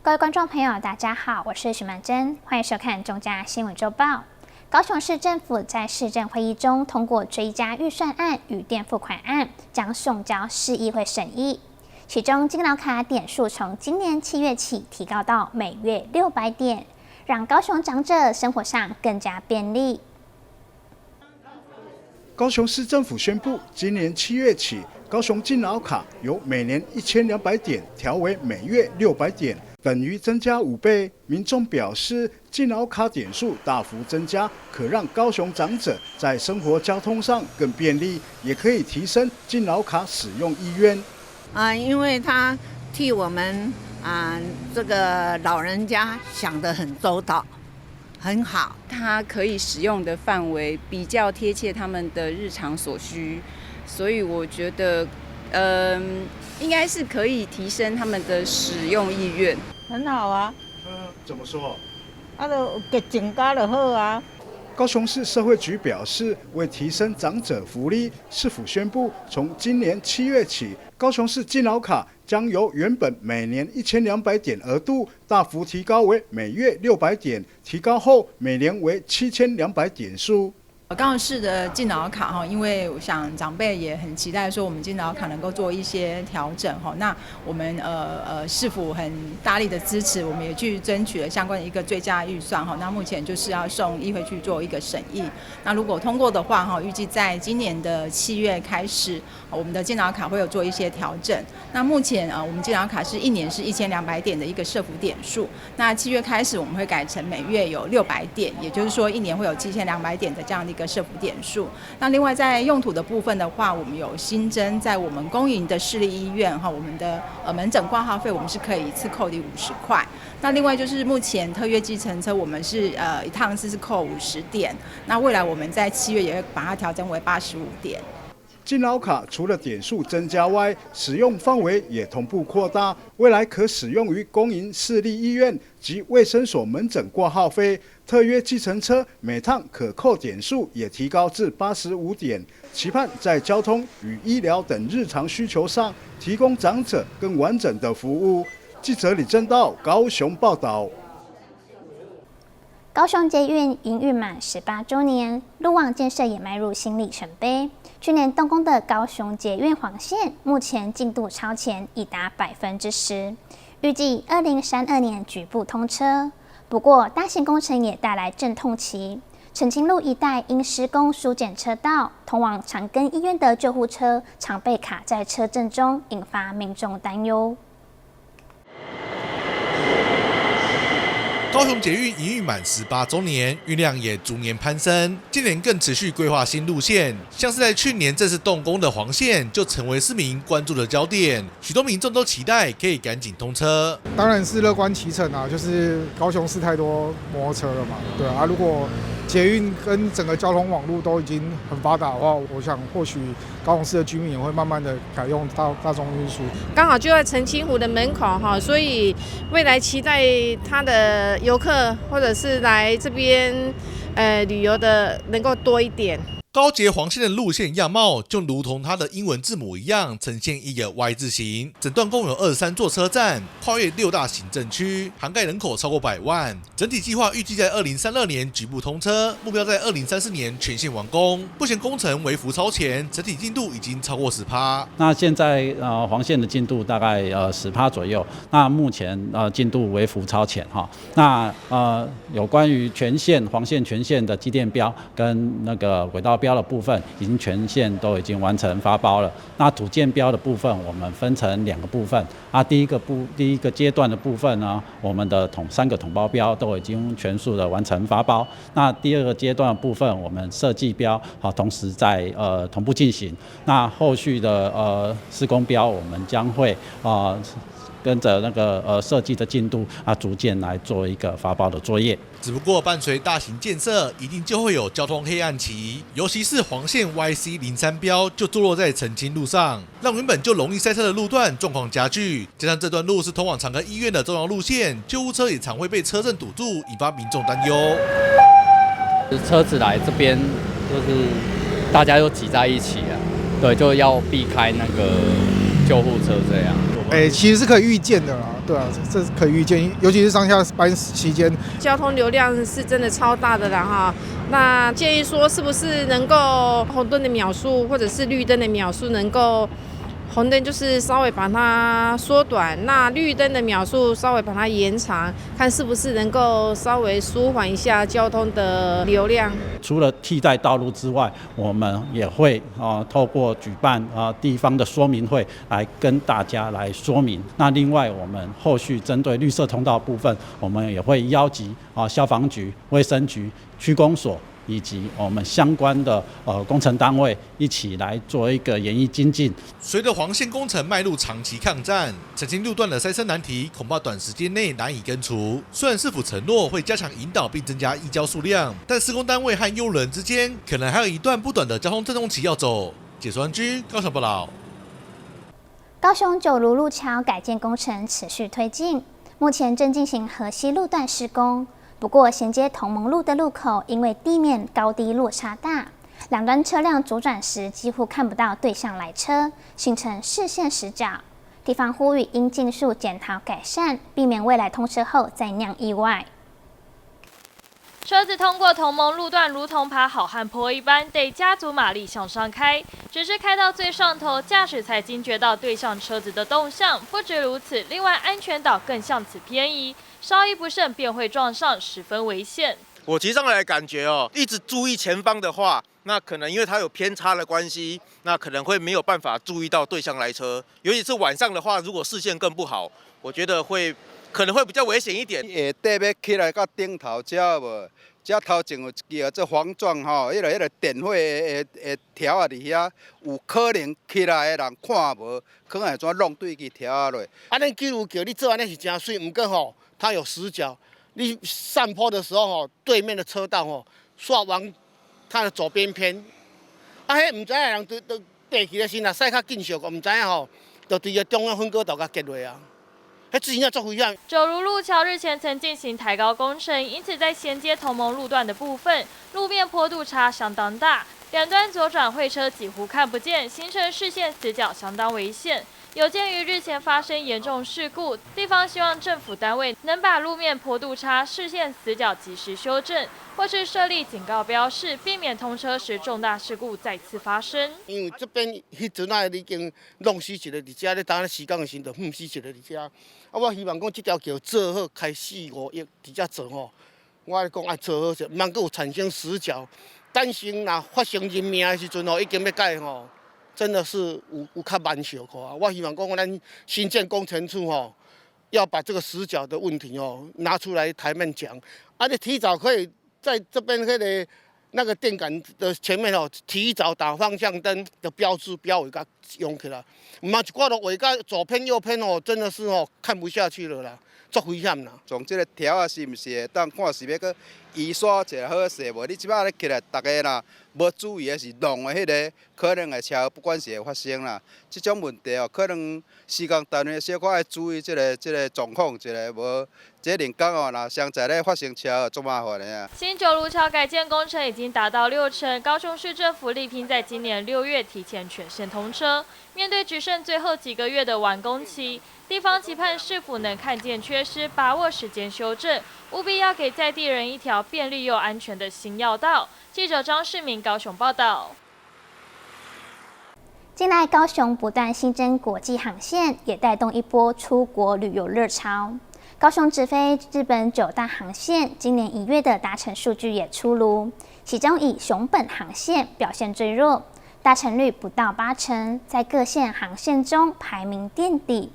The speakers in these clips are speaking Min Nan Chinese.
各位觀眾朋友，大家好，我是許曼珍，歡迎收看《中嘉新聞週報》。高雄市政府在市政會議中通過追加預算案與墊付款案，將送交市議會審議。其中，敬老卡點數從今年7月起提高到每月600點，讓高雄長者生活上更加便利。高雄市政府宣布，今年7月起，高雄敬老卡由每年1200點調為每月六百點，等於增加5倍。民眾表示，敬老卡點數大幅增加，可讓高雄長者在生活交通上更便利，也可以提升敬老卡使用意願。啊，因為他替我們啊這個老人家想得很周到。很好，它可以使用的範圍比較貼切他們的日常所需，所以我覺得，應該是可以提升他們的使用意願。很好啊。怎麼說？啊，就給增加就好啊。高雄市社會局表示，為提升長者福利，市府宣布，從今年7月起，高雄市敬老卡將由原本每年1200點額度，大幅提高為每月六百點，提高後每年為7200點數。高雄市的敬老卡哈，因為我想長輩也很期待說我們敬老卡能夠做一些調整哈。那我們市府很大力的支持，我們也去爭取了相關的一個追加預算哈。那目前就是要送議會去做一個審議。那如果通過的話哈，預計在今年的7月開始，我們的敬老卡會有做一些調整。那目前我們敬老卡是一年是1200點的一個社福點數。那7月開始我們會改成每月有六百點，也就是說一年會有7200點的這樣的一個社福點數。那另外在用途的部分的話，我們有新增在我們公營的市立醫院哈，我們的門診掛號費，我們是可以一次扣抵50塊。那另外就是目前特約計程車，我們是一趟次是扣50點。那未來我們在7月也會把它調整為85點。敬老卡除了點數增加外，使用範圍也同步擴大，未來可使用於公營市立醫院及衛生所門診掛號費。特約計程車每趟可扣點數也提高至85點，期盼在交通與醫療等日常需求上，提供長者更完整的服務。記者李正道高雄報道。高雄捷運營運滿18週年，路網建設也邁入新里程碑。去年動工的高雄捷運黃線，目前進度超前，已達10%，預計2032年局部通車。不過，大型工程也帶來陣痛期。澄清路一帶因施工疏減車道，通往長庚醫院的救護車常被卡在車陣中，引發民眾擔憂。高雄捷運營運滿18週年，運量也逐年攀升。近年更持續規劃新路線，像是在去年正式動工的黃線，就成為市民關注的焦點。許多民眾都期待可以趕緊通車。當然是樂觀其成啊，就是高雄市太多摩托車了嘛，對啊。如果捷運跟整個交通網路都已經很發達的話，我想或許高雄市的居民也會慢慢的改用大眾運輸。剛好就在澄清湖的門口哈，所以未來期待它的遊客或者是來這邊旅遊的能夠多一點。高捷黃線的路線樣貌就如同它的英文字母一樣，呈現一個 Y 字形。整段共有23座車站，跨越六大行政區，涵蓋人口超過百萬。整體計劃預計在2032年局部通車，目標在2034年全線完工。目前工程微幅超前，整體進度已經超過10趴。那現在黃線的進度大概10趴左右，那目前進度微幅超前哈。那有關於全線黃線全線的機電標跟那個軌道標的部分已經全線都已經完成發包了。那土建標的部分，我們分成兩個部分。啊，第一個階段的部分呢，我們的三個統包標都已經全數的完成發包。那第二個階段的部分，我們設計標好，同時在同步進行。那後續的施工標，我們將會啊跟着那個設計的進度啊，逐漸來做一個發包的作業。只不過伴隨大型建設，一定就會有交通黑暗期，尤其是黃線 YC03標就坐落在澄清路上，讓原本就容易塞車的路段狀況加劇。加上這段路是通往長庚醫院的重要路線，救護車也常會被車陣堵住，引發民眾擔憂。車子來這邊就是大家都擠在一起啊，對，就要避開那個救護車這樣。欸，其實是可以預見的啦，對啊，這是可以預見，尤其是上下班期間，交通流量是真的超大的啦哈。那建議說，是不是能夠紅燈的秒數，或者是綠燈的秒數，能夠紅燈就是稍微把它縮短，那綠燈的秒數稍微把它延長，看是不是能夠稍微舒緩一下交通的流量。除了替代道路之外，我們也會透過舉辦地方的說明會來跟大家來說明。那另外，我們後續針對綠色通道部分，我們也會邀集消防局、衛生局、區公所以及我們相關的工程單位一起來做一個研議精進。隨着黃線工程邁入長期抗戰，澄清路段的塞車難題恐怕短時間內難以根除。雖然市府承諾會加強引導並增加義交數量，但施工單位和用路人之間可能還有一段不短的交通陣痛期要走。解說居高雄報道。高雄九如路橋改建工程持續推進，目前正進行河西路段施工。不過，銜接同盟路的路口，因為地面高低落差大，兩端車輛左轉時幾乎看不到對向來車，形成視線死角。地方呼籲應盡速檢討改善，避免未來通車後再釀意外。車子通過同盟路段，如同爬好漢坡一般，得加足馬力向上開。只是開到最上頭，駕駛才驚覺到對向車子的動向。不止如此，另外安全島更向此偏移，稍一不慎便會撞上，十分危險。我騎上來的感覺哦，一直注意前方的話，那可能因為它有偏差的關係，那可能會沒有辦法注意到對向來車。尤其是晚上的話，如果視線更不好，我覺得會。可能會比較危險一點。下底欲起來到頂頭遮無？遮頭前有一支做防撞吼，彼個電火的條仔佇遐，有可能起來的人看無，可能會怎弄對去條仔落。啊，恁九如橋你做按呢是誠媠，毋過吼，它有死角。你上坡的時候吼，對面的車道吼，煞往它的左邊偏。啊，彼毋知影的人都爬起來時，若駛較緊小，毋知影吼，就佇個中央分割道共結落啊。九如路橋日前曾進行抬高工程，因此在銜接同盟路段的部分，路面坡度差相當大，兩端左轉會車幾乎看不見，形成視線死角，相當危險。有鑑於日前發生嚴重事故，地方希望政府單位能把路面坡度差、視線死角及時修正，或是設立警告標示，避免通車時重大事故再次發生。因為這邊彼陣仔已經弄死一個佇遮咧，當咧施工的時陣就糞死一個佇遮。啊，我希望講這條橋做好，開四五億佇遮做吼，我講愛做好勢，毋通閣有產生死角。擔心若發生人命的時陣吼，已經欲改吼。真的是有較慢小可啊！我希望講咱新建工程處吼，要把這個死角的問題哦拿出來台面講，啊，你提早可以在這邊那個電桿的前面哦，提早打方向燈的標誌標語共用起來，毋通一掛都畫甲左偏右偏哦，真的是哦看不下去了啦，足危險啦。從這個條仔是毋是會當看是欲閣移刷一下好勢無？你這擺咧起來，逐家若無注意的是弄的彼個，可能會車禍不管是會發生啦。這種問題哦，可能施工單位小可愛注意這個狀況一下，無這人工哦，若相在咧發生車禍，足麻煩的啊。新九如橋改建工程已經達到6成，高雄市政府力拼在今年6月提前全線通車。面對只剩最後幾個月的完工期，地方期盼市府能看見缺失，把握時間修正，務必要給在地人一條便利又安全的新要道。記者張世明高雄報道。近來高雄不斷新增國際航線，也帶動一波出國旅遊熱潮。高雄直飛日本九大航線，今年1月的搭乘數據也出爐，其中以熊本航線表現最弱，搭乘率不到8成，在各線航線中排名墊底。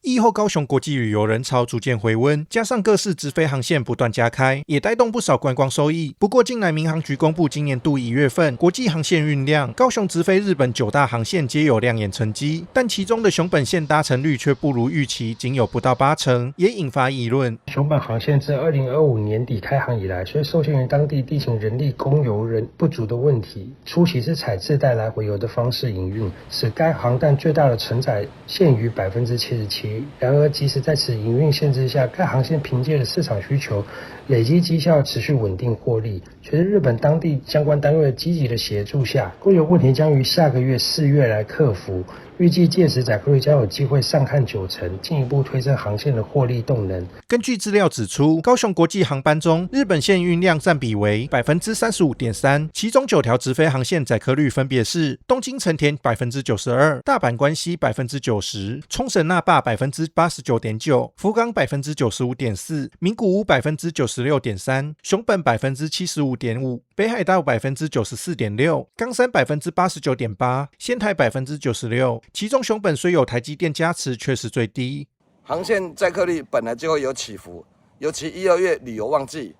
疫後高雄國際旅遊人潮逐漸回溫，加上各式直飛航線不斷加開，也帶動不少觀光收益。不過，近來民航局公布今年度1月份國際航線運量，高雄直飛日本九大航線皆有亮眼成績，但其中的熊本線搭乘率卻不如預期，僅有不到八成，也引發議論。熊本航線自2025年底開航以來，雖受限於當地地形、人力、供油人不足的問題，初期是採自帶來回油的方式營運，使該航段最大的承載限於77%。然而，即使在此營運限制下，該航線憑借着市場需求，累積績效持續穩定獲利。隨着日本當地相關單位積極的協助下，供油問題將於下個月4月來克服。预计届时载客率将有机会上看9成，进一步推升航线的获利动能。根据资料指出，高雄国际航班中，日本线运量占比为35.3%，其中九条直飞航线载客率分别是东京成田92%、大阪关西90%、冲绳那霸89.9%、福冈95.4%、名古屋96.3%、熊本75.5%、北海道94.6%、冈山89.8%、仙台96%。其中熊本虽有台积电加持，却是最低。航线载客率本来就会有起伏，尤其一二月旅游旺季，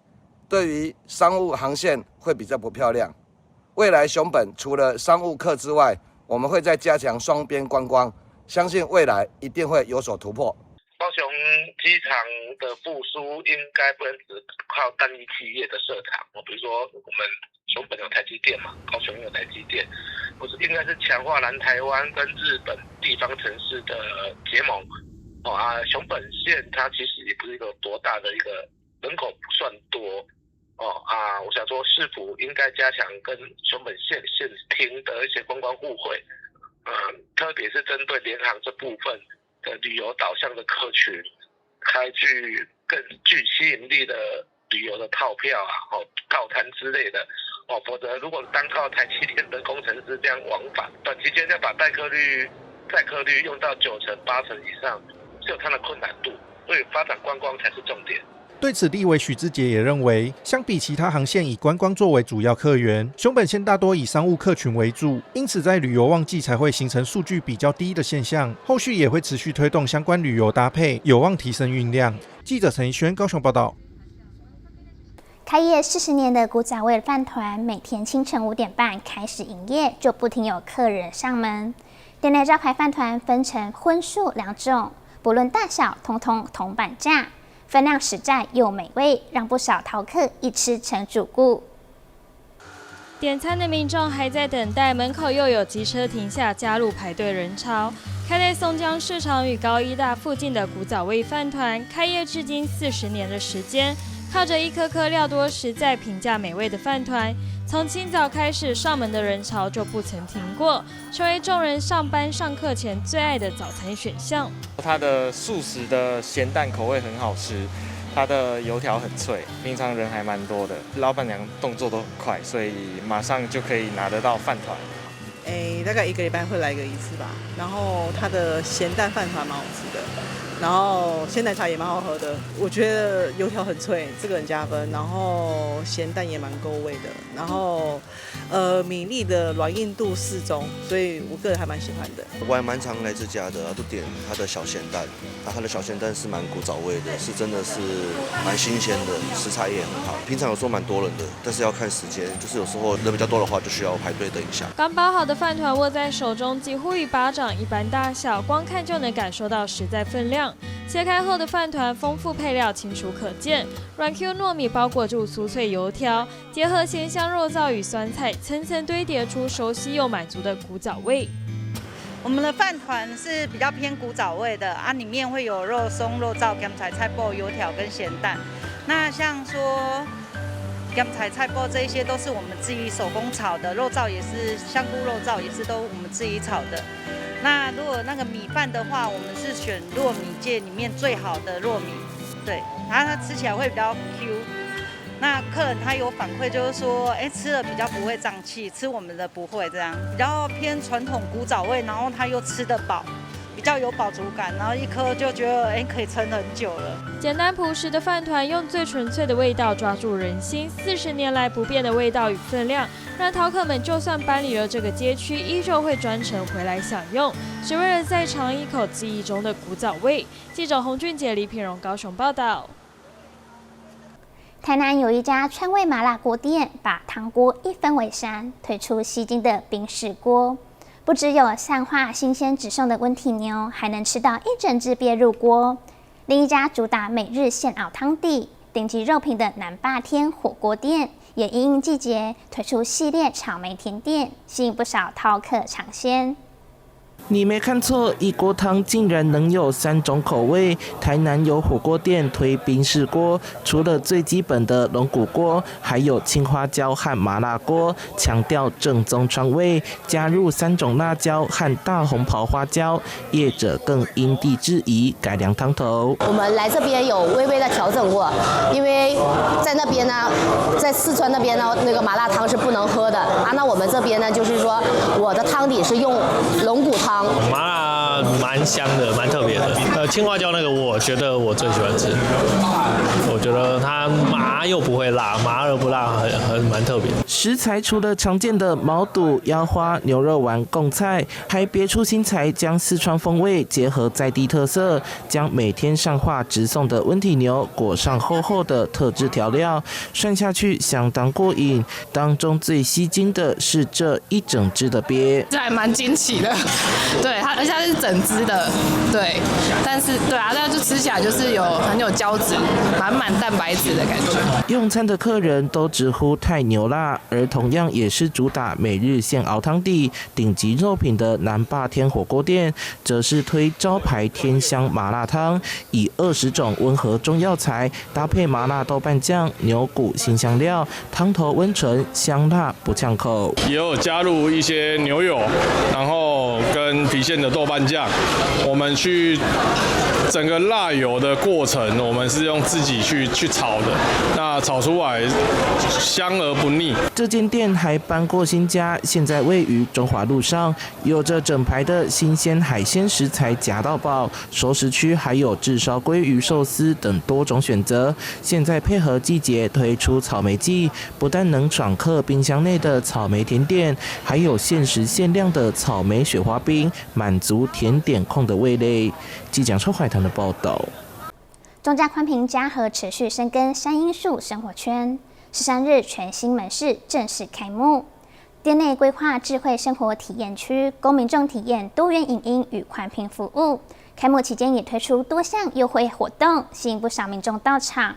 对于商务航线会比较不漂亮。未来熊本除了商务客之外，我们会再加强双边观光，相信未来一定会有所突破。高雄机场的复苏应该不能只靠单一企业的设厂，比如说我们熊本有台积电嘛，高雄有台积电，不是应该是强化南台湾跟日本地方城市的结盟。哦啊，熊本县它其实也不是一个多大的一个人口不算多。哦啊，我想说市府应该加强跟熊本县县厅的一些观光互惠，特别是针对联航这部分的旅游导向的客群，开具更具吸引力的旅游的套票啊，哦套餐之类的，哦，否则如果单靠台积电的工程师这样往返，短期间要把载客率用到9成8成以上，是有它的困难度，所以发展观光才是重点。对此，立委许智杰也认为，相比其他航线以观光作为主要客源，熊本线大多以商务客群为主，因此在旅游旺季才会形成数据比较低的现象。后续也会持续推动相关旅游搭配，有望提升运量。记者陈怡轩高雄报道。开业40年的古早味饭团，每天清晨5点半开始营业，就不停有客人上门。店内招牌饭团分成荤素两种，不论大小，通通铜板价。分量实在又美味，让不少饕客一吃成主顾。点餐的民众还在等待，门口又有机车停下，加入排队人潮。开在松江市场与高医大附近的古早味饭团，开业至今40年的时间，靠着一颗颗料多实在、平价美味的饭团，从清早开始上门的人潮就不曾停过，成为众人上班上课前最爱的早餐选项。它的素食的咸蛋口味很好吃，它的油条很脆，平常人还蛮多的，老板娘动作都很快，所以马上就可以拿得到饭团。哎，大概一个礼拜会来个一次吧。然后它的咸蛋饭团蛮好吃的，然后鲜奶茶也蛮好喝的。我觉得油条很脆，这个很加分。然后咸蛋也蛮够味的。然后，米粒的软硬度适中，所以我个人还蛮喜欢的。我还蛮常来这家的，都点它的小咸蛋。它的小咸蛋是蛮古早味的，是真的是蛮新鲜的，食材也很好。平常有时候蛮多人的，但是要看时间，就是有时候人比较多的话，就需要排队等一下。刚包好的饭团握在手中，几乎与巴掌一般大小，光看就能感受到实在分量。切开后的饭团，丰富配料清楚可见，软 Q 糯米包裹住酥脆油条，结合咸香肉燥与酸菜，层层堆叠出熟悉又满足的古早味。我们的饭团是比较偏古早味的啊，里面会有肉松、肉燥、咸菜、菜脯、油条跟咸蛋。那像说咸菜、菜脯这一些都是我们自己手工炒的，肉燥也是香菇肉燥也是都我们自己炒的。那如果那个米饭的话，我们是选糯米界里面最好的糯米，对，然后它吃起来会比较 Q。那客人他有反馈，就是说，哎，吃了比较不会胀气，吃我们的不会这样，比较偏传统古早味，然后他又吃得饱，比较有饱足感，然后一颗就觉得，哎，可以撑很久了。简单朴实的饭团，用最纯粹的味道抓住人心，40年来不变的味道与分量，让饕客们就算搬离了这个街区，依旧会专程回来享用，只为了再尝一口记忆中的古早味。记者洪俊杰、李品荣高雄报道。台南有一家川味麻辣锅店，把汤锅一分为三，推出吸睛的冰室锅。不只有善化新鲜直送的温体牛，还能吃到一整只鱉入锅。另一家主打每日现熬汤底、顶级肉品的南霸天火锅店，也因应季节推出系列草莓甜点，吸引不少饕客尝鲜。你沒看錯，一鍋湯竟然能有三種口味。台南有火鍋店推賓士鍋，除了最基本的龍骨鍋，還有青花椒和麻辣鍋，強調正宗川味，加入三種辣椒和大紅袍花椒。業者更因地制宜改良湯頭。我們來這邊有微微的調整過，因為在那邊呢，在四川那邊呢，那個麻辣湯是不能喝的啊。那我們這邊呢，就是說我的湯底是用龍骨湯。麻辣蠻香的，蠻特別的。青花椒那個，我覺得我最喜歡吃。我覺得它麻又不會辣，麻而不辣，很蠻特別。食材除了常見的毛肚、腰花、牛肉丸、貢菜，還別出心裁，將四川風味結合在地特色，將每天善化直送的溫體牛裹上厚厚的特製調料，涮下去相當過癮。當中最吸睛的是這一整隻的鱉，這還蠻驚奇的。對它，而且它是整隻的，對，但是對啊，但就吃起來就是有很有膠質，滿滿蛋白質的感覺。用餐的客人都直呼太牛辣，而同樣也是主打每日現熬湯底、頂級肉品的南霸天火鍋店，則是推招牌天香麻辣湯，以20種溫和中藥材搭配麻辣豆瓣醬、牛骨辛香料，湯頭溫醇香辣不嗆口。也有加入一些牛油，然後跟郫縣的豆瓣醬，我們去整個辣油的過程，我們是用自己去炒的，那炒出來香而不膩。這間店還搬過新家，現在位於中華路上，有着整排的新鮮海鮮食材夾到飽，熟食區還有炙燒鮭魚壽司等多種選擇。現在配合季節推出草莓季，不但能爽嗑冰箱內的草莓甜點，還有限時限量的草莓雪花冰，滿足甜點控的味蕾。記者抽懷堂的報道。中嘉寬頻嘉禾持續深耕三鶯樹生活圈，13日全新門市正式開幕。店內規劃智慧生活體驗區，供民眾體驗多元影音與寬頻服務。開幕期間也推出多項優惠活動，吸引不少民眾到場。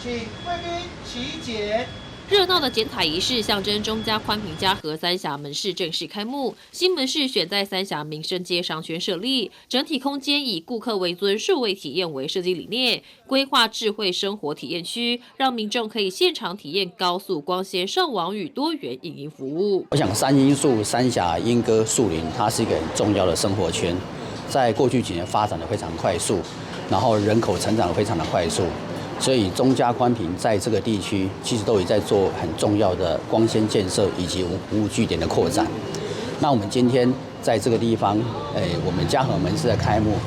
請貴賓請檢。熱鬧的剪彩儀式象徵中嘉寬頻嘉禾三峽門市正式開幕。新門市選在三峽民生街商圈設立，整體空間以顧客為尊、數位體驗為設計理念，規劃智慧生活體驗區，讓民眾可以現場體驗高速光纖上網與多元影音服務。我想三鶯樹、三峽、鶯歌、樹林，它是一個很重要的生活圈，在過去幾年發展得非常快速，然後人口成長得非常的快速。所以中嘉寬頻在這個地區其實都有在做很重要的光纖建設以及服務據點的擴展。那我們今天在這個地方，我們嘉禾門市的開幕，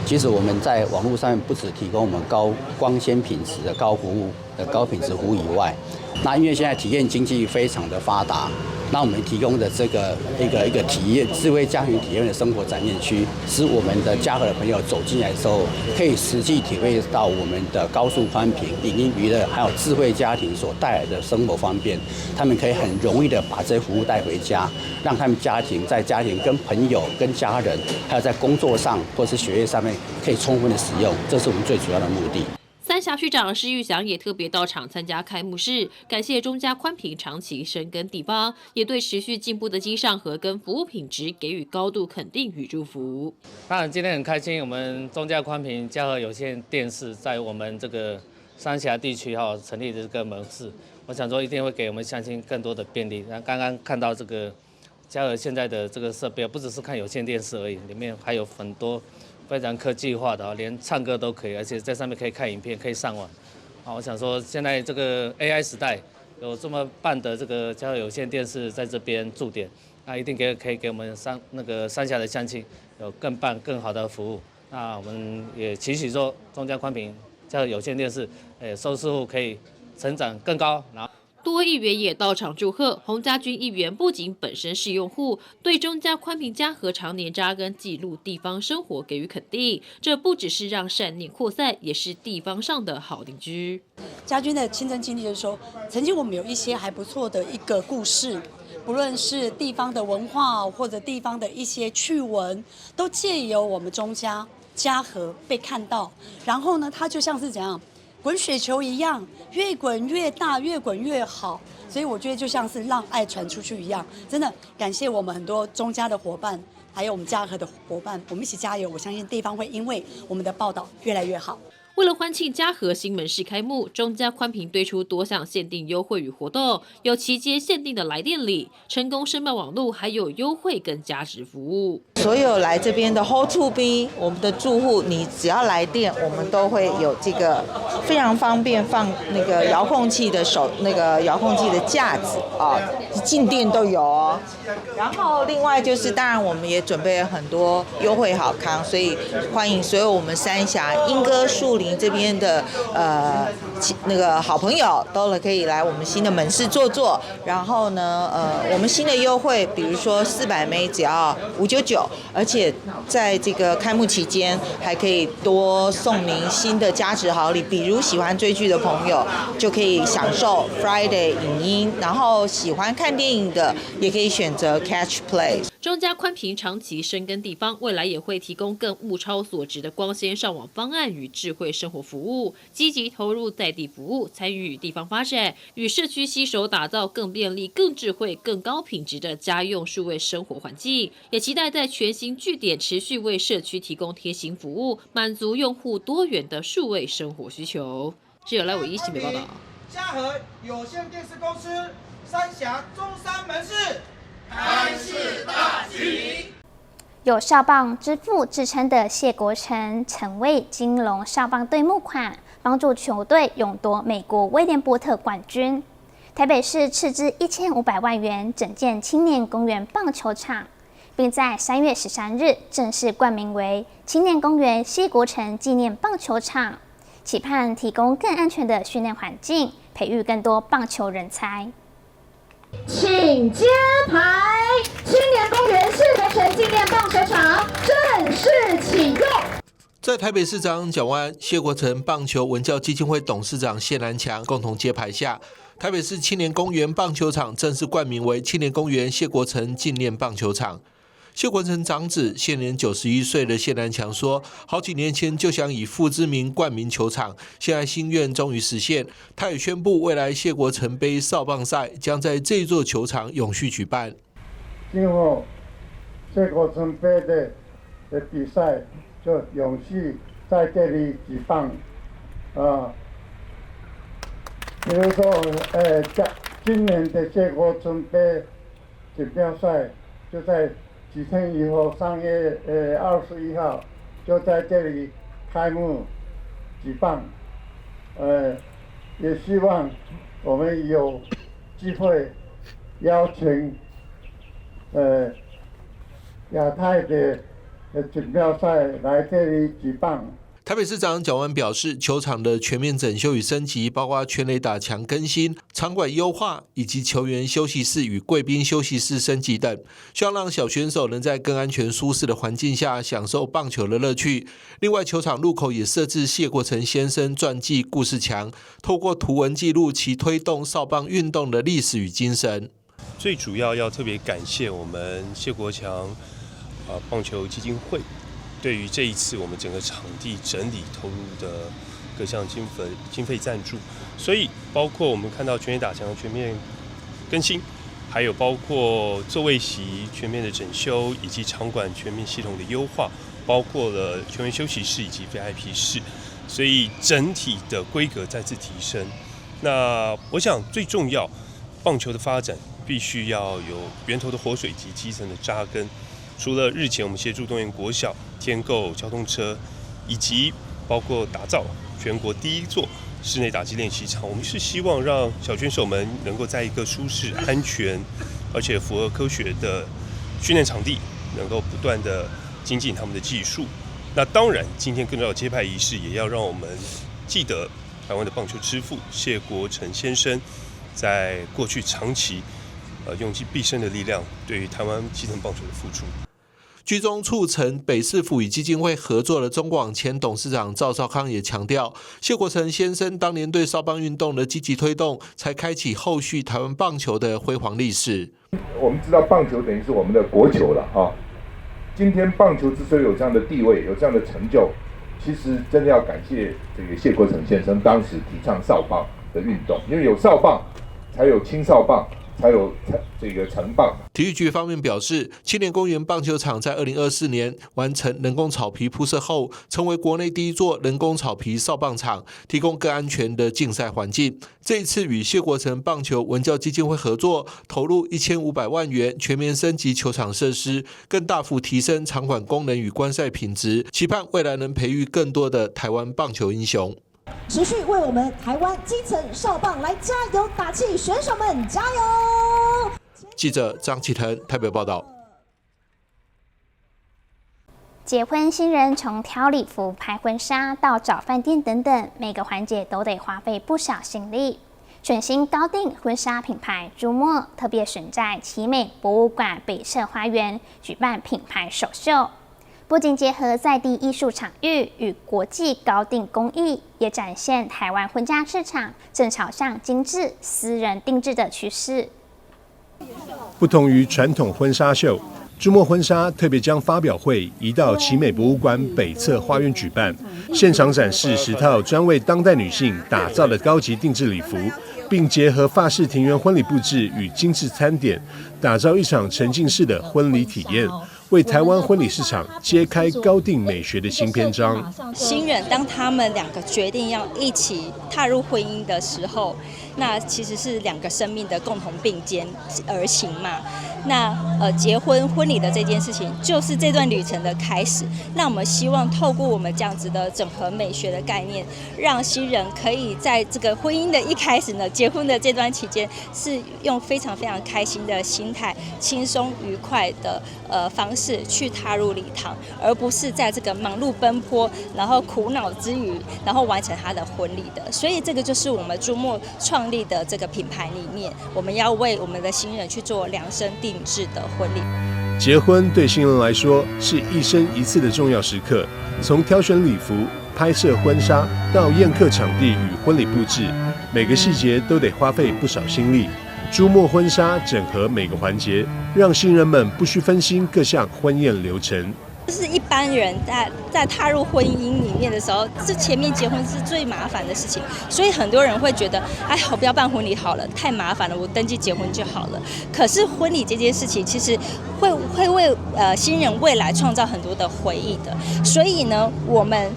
其實我們在網絡上面不只提供我們高光纖品質的高服務的高品質服務以外，那因為現在體驗經濟非常的發達，那我們提供的這個一個體驗智慧家庭體驗的生活展演區，使我們的嘉禾的朋友走進來的時候，可以實際體會到我們的高速寬頻、影音娛樂，還有智慧家庭所帶來的生活方便。他們可以很容易的把這些服務帶回家，讓他們家庭在家庭跟朋友、跟家人，還有在工作上或是學業上面可以充分的使用，這是我們最主要的目的。三峽區長施裕祥也特別到場參加開幕式，感謝中嘉寬頻長期深耕地方，也對持續進步的機上盒跟服務品質給予高度肯定與祝福。當然，今天很開心，我們中嘉寬頻嘉禾有線電視在我們這個三峽地區哈成立的這個門市，我想說一定會給我們鄉親更多的便利。那剛剛看到這個嘉禾現在的這個設備，不只是看有線電視而已，裡面還有很多非常科技化的，連唱歌都可以，而且在上面可以看影片，可以上網。啊，我想說，現在這個 AI 時代，有這麼棒的這個嘉禾有線電視在這邊駐點，那一定可以給我們三峽的鄉親有更棒、更好的服務。那我們也期許說，中嘉寬頻嘉禾有線電視，收視戶可以成長更高。然後多議員也到場祝賀。洪家軍議員不僅本身是用戶，對中嘉寬頻嘉禾常年扎根記錄地方生活給予肯定。這不只是讓善念擴散，也是地方上的好鄰居。家軍的親身經歷就是說，曾經我們有一些還不錯的一個故事，不論是地方的文化或者地方的一些趣聞，都借由我們中嘉嘉禾被看到。然後呢，它就像是怎樣？滾雪球一樣，越滾越大，越滾越好。所以我覺得就像是讓愛傳出去一樣，真的感謝我們很多中嘉的夥伴，還還有我們嘉禾的夥伴，我們一起加油！我相信地方會因為我們的報道越來越好。為了歡慶嘉禾新門市開幕，中嘉寬頻推出多項限定優惠與活動，有期間限定的來電禮、成功申辦網路，還有優惠跟加值服務。所有來這邊的好厝邊，我們的住戶，你只要來電，我們都會有這個非常方便放那個遙控器的手，那個遙控器的架子啊，進店都有哦。然後另外就是，當然我們也準備了很多優惠好康，所以歡迎所有我們三峽鶯歌樹林這邊的那個好朋友都可以來我們新的門市坐坐。然後呢，我們新的優惠，比如說400 M 只要599，而且在這個開幕期間還可以多送您新的加值好禮，比如喜歡追劇的朋友就可以享受 Friday 影音，然後喜歡看電影的也可以選擇 Catch Play。中嘉寬頻長期深耕地方，未來也會提供更物超所值的光纖上網方案與智慧生活服務，積極投入在地服務，參與地方發展，與社區攜手打造更便利、更智慧、更高品質的家用數位生活環境。也期待在全新據點持續為社區提供貼心服務，滿足用戶多元的數位生活需求。記者賴偉一新北報道。嘉禾有線電視公司三峽中山門市開市大吉。有少棒之父之稱的謝國成，曾為金龍少棒隊募款，幫助球隊勇奪美國威廉波特冠軍。台北市斥資1500萬元整建青年公園棒球場，並在3月13日正式冠名為青年公園謝國成紀念棒球場，期盼提供更安全的訓練環境，培育更多棒球人才。請揭牌，青年公園謝國成紀念棒球場正式啟用。在台北市長蔣萬安、謝國成棒球文教基金會董事長謝南強共同揭牌下，台北市青年公園棒球場正式冠名為青年公園謝國成紀念棒球場。謝國成長子現年91歲的謝南強說：“好幾年前就想以父之名冠名球場，現在心願終於實現。他也宣布，未來謝國成杯少棒賽將在這座球場永續舉辦。今後謝國成杯的比賽就永續在這裡舉辦啊。比如說，今年的謝國成杯錦標賽就在幾天以後，3月21號就在這裡開幕舉辦，也希望我們有機會邀請亞太的錦標賽來這裡舉辦。台北市長蔣萬安表示，球場的全面整修與升級，包括全壘打牆更新、場館優化以及球員休息室與貴賓休息室升級等，希望讓小選手能在更安全舒適的環境下享受棒球的樂趣。另外，球場入口也設置謝國成先生傳記故事牆，透過圖文記錄其推動少棒運動的歷史與精神。最主要要特別感謝我們謝國強棒球基金會。對於這一次我們整個場地整理投入的各項經費贊助，所以包括我們看到全壘打牆全面更新，還有包括座位席全面的整修，以及場館全面系統的優化，包括了球員休息室以及 VIP 室，所以整體的規格再次提升。那我想最重要，棒球的發展必須要有源頭的活水及基層的扎根。除了日前我們協助東園國小添購交通車，以及包括打造全國第一座室內打擊練習場，我們是希望讓小選手們能夠在一個舒適、安全，而且符合科學的訓練場地，能夠不斷的精進他們的技術。那當然，今天更重要的揭牌儀式，也要讓我們記得台灣的棒球之父謝國成先生，在過去長期用盡畢生的力量，對於台灣基層棒球的付出。居中促成北市府與基金會合作的中廣前董事長趙少康也強調，謝國成先生當年對少棒運動的積極推動，才開啟後續台灣棒球的輝煌歷史。我們知道棒球等於是我們的國球了啊。今天棒球之所以有這樣的地位，有這樣的成就，其實真的要感謝這個謝國成先生當時提倡少棒的運動，因為有少棒，才有青少棒，才有這個成棒。體育局方面表示，青年公園棒球場在2024年完成人工草皮鋪設後，成為國內第一座人工草皮少棒場，提供更安全的競賽環境。這一次與謝國成棒球文教基金會合作，投入1500萬元全面升級球場設施，更大幅提升場館功能與觀賽品質，期盼未來能培育更多的台灣棒球英雄。持續為我們台灣基層少棒來加油打氣，選手們加油！記者張啟騰台北報道。結婚新人從挑禮服、拍婚紗到找飯店等等，每個環節都得花費不少心力。全新高定婚紗品牌朱墨特別選在奇美博物館北側花園舉辦品牌首秀，不僅結合在地藝術場域與國際高定工藝，也展現台灣婚紗市場正朝向精緻私人定製的趨勢。不同於傳統婚紗秀，朱墨婚紗特別將發表會移到奇美博物館北側花園舉辦，現場展示10套專為當代女性打造的高級定製禮服，並結合法式庭園婚禮佈置與精緻餐點，打造一場沉浸式的婚禮體驗，為台灣婚禮市場揭開高定美學的新篇章。新人當他們兩個決定要一起踏入婚姻的時候，那其實是兩個生命的共同並肩而行嘛。那結婚婚禮的這件事情，就是這段旅程的開始。那我們希望透過我們這樣子的整合美學的概念，讓新人可以在這個婚姻的一開始呢，結婚的這段期間，是用非常非常開心的心態、輕鬆愉快的方式去踏入禮堂，而不是在這個忙碌奔波，然後苦惱之餘，然後完成他的婚禮的。所以這個就是我們朱墨創立的這個品牌裡面，我們要為我們的新人去做量身定製的婚禮。結婚對新人來說是一生一次的重要時刻，從挑選禮服、拍攝婚紗到宴客場地與婚禮佈置，每個細節都得花費不少心力。朱墨婚紗整合每個環節，讓新人們不需分心各項婚宴流程。就是一般人在踏入婚姻裡面的時候，這前面結婚是最麻煩的事情，所以很多人會覺得，哎，我不要辦婚禮好了，太麻煩了，我登記結婚就好了。可是婚禮這件事情，其實會為新人未來創造很多的回憶的。所以呢，我們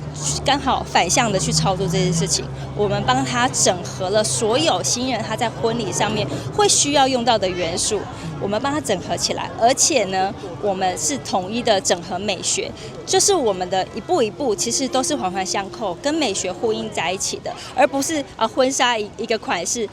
剛好反向的去操作這件事情，我們幫他整合了所有新人他在婚禮上面會需要用到的元素，我們幫他整合起來，而且呢，我們是統一的整合美學，就是我們的一步一步，其實都是環環相扣，跟美學呼應在一起的，而不是啊婚紗一個款式，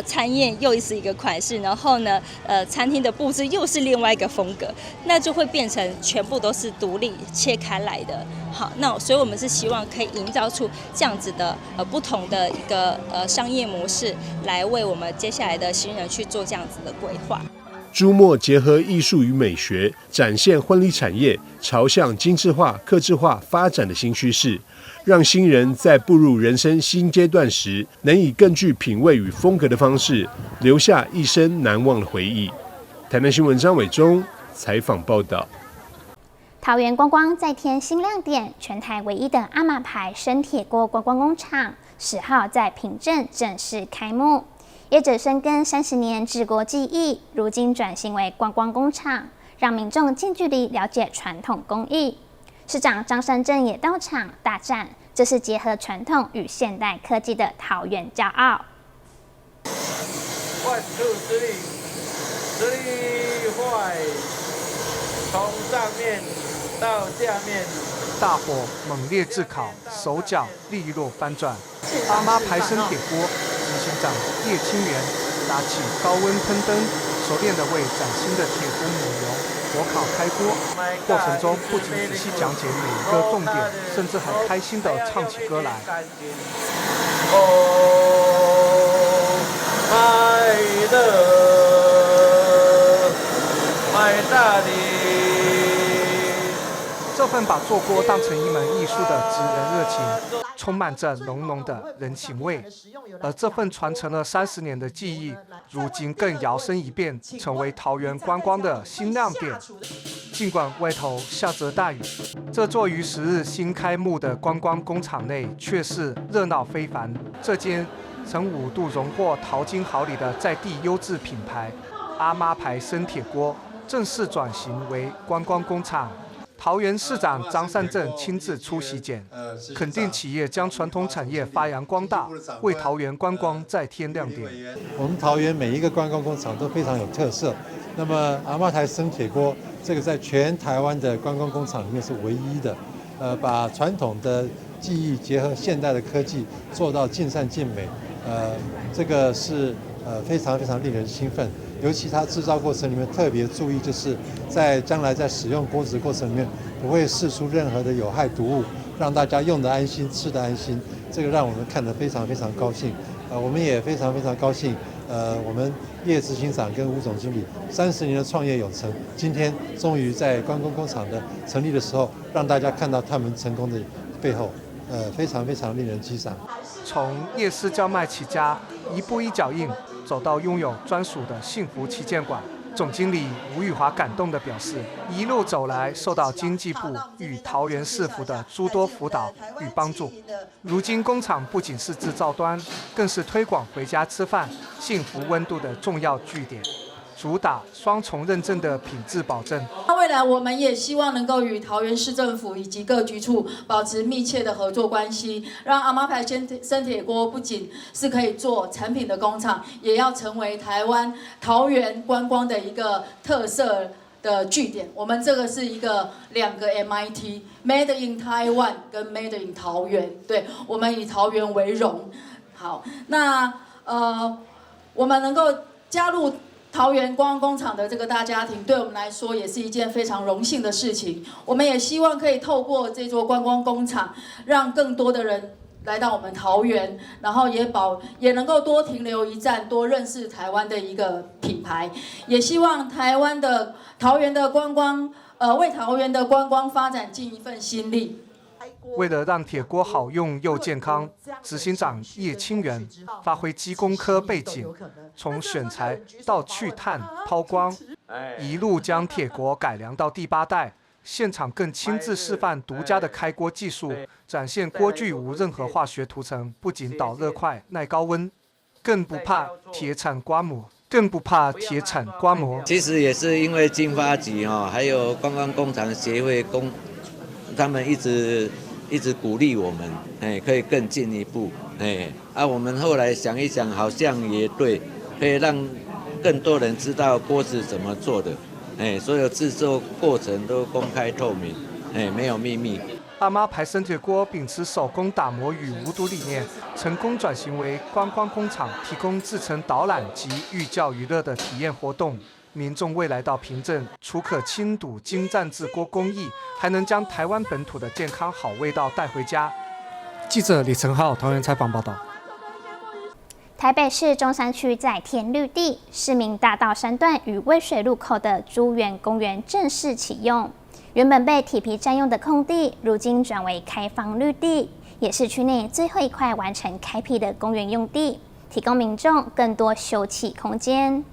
餐宴又是一個款式，然後呢，餐廳的佈置又是另外一個風格，那就會變成全部都是獨立切開來的。好，那所以我們是希望可以營造出這樣子的不同的一個商業模式，來為我們接下來的新人去做這樣子的規劃。朱墨結合藝術與美學，展現婚禮產業朝向精緻化、客製化發展的新趨勢，讓新人在步入人生新階段時，能以更具品味與風格的方式，留下一生難忘的回憶。台南新聞張偉忠採訪報道。桃園觀光再添新亮點，全台唯一的阿瑪牌生鐵鍋觀光工廠，10號在平鎮正式開幕。業者深耕30年製鍋技藝，如今轉型為觀光工廠，讓民眾近距離了解傳統工藝。市長張善政也到場大讚，這是結合傳統與現代科技的桃園驕傲。 One two three three five，從上面到下面，大火猛烈炙烤，手腳利落翻轉。阿媽牌生鐵鍋執行長葉清源拿起高溫噴燈，熟練地為嶄新的鐵鍋抹油，火烤開鍋。過程中不僅仔細講解每一個重點，甚至還開心地唱起歌來。 Oh, my love, my darling。這份把做鍋當成一門藝術的職人熱情，充滿着濃濃的人情味。而這份傳承了30年的技藝，如今更搖身一變，成為桃園觀光的新亮點。儘管外頭下着大雨，這座於10日新開幕的觀光工廠內卻是熱鬧非凡。這間曾五度榮獲淘金好禮的在地優質品牌，阿媽牌生鐵鍋正式轉型為觀光工廠。桃園市長張善政親自出席檢，肯定企業將傳統產業發揚光大，為桃園觀光再添亮點。我們桃園每一個觀光工廠都非常有特色。那麼阿媽牌生鐵鍋，這個在全台灣的觀光工廠裡面是唯一的。把傳統的技藝結合現代的科技，做到盡善盡美。這個是非常非常令人興奮。尤其它製造過程裡面特別注意，就是在將來在使用鍋子的過程裡面，不會釋出任何的有害毒物，讓大家用得安心，吃得安心。這個讓我們看得非常非常高興。我們也非常非常高興。我們葉執行長跟吳總經理30年的創業有成，今天終於在觀光工廠的成立的時候，讓大家看到他們成功的背後，非常非常令人擊掌。從夜市叫賣起家，一步一腳印，走到擁有專屬的幸福旗艦館，總經理吳玉華感動地表示，一路走來受到經濟部與桃園市府的諸多輔導與幫助。如今工廠不僅是製造端，更是推廣回家吃飯、幸福溫度的重要據點，主打雙重認證的品質保證。那未來我們也希望能夠與桃園市政府以及各局處保持密切的合作關係，讓阿媽牌生鐵鍋不僅是可以做產品的工廠，也要成為台灣桃園觀光的一個特色的據點。我們這個是一個兩個 MIT，Made in Taiwan 跟 Made in 桃園，對，我們以桃園為榮。好，那我們能夠加入桃園觀光工廠的這個大家庭，對我們來說也是一件非常榮幸的事情。我們也希望可以透過這座觀光工廠，讓更多的人來到我們桃園，然後也能夠多停留一站，多認識台灣的一個品牌。也希望台灣的桃園的觀光，為桃園的觀光發展盡一份心力。為了讓鐵鍋好用又健康，執行長葉清源發揮機工科背景，從選材到去碳拋光，一路將鐵鍋改良到第八代。現場更親自示範獨家的開鍋技術，展現鍋具無任何化學塗層，不僅導熱快、耐高溫，更不怕鐵鏟刮磨，更不怕鐵鏟刮磨。其實也是因為經發局哈，還有觀光工廠協會工，他們一直鼓勵我們，哎，可以更進一步，哎，啊，我們後來想一想，好像也對，可以讓更多人知道鍋子怎麼做的，哎，所有製作過程都公開透明，哎，沒有秘密。阿媽牌生鐵鍋秉持手工打磨與無毒理念，成功轉型為觀光工廠，提供製程導覽及寓教於樂的體驗活動。民眾未來到平鎮，除可親睹精湛製鍋工藝，還能將台灣本土的健康好味道帶回家。記者李成浩桃園採訪報道。台北市中山區再添綠地，市民大道三段與渭水路口的竹園公園正式啟用。原本被鐵皮佔用的空地，如今轉為開放綠地，也是區內最後一塊完成開闢的公園用地，提供民眾更多休憩空間。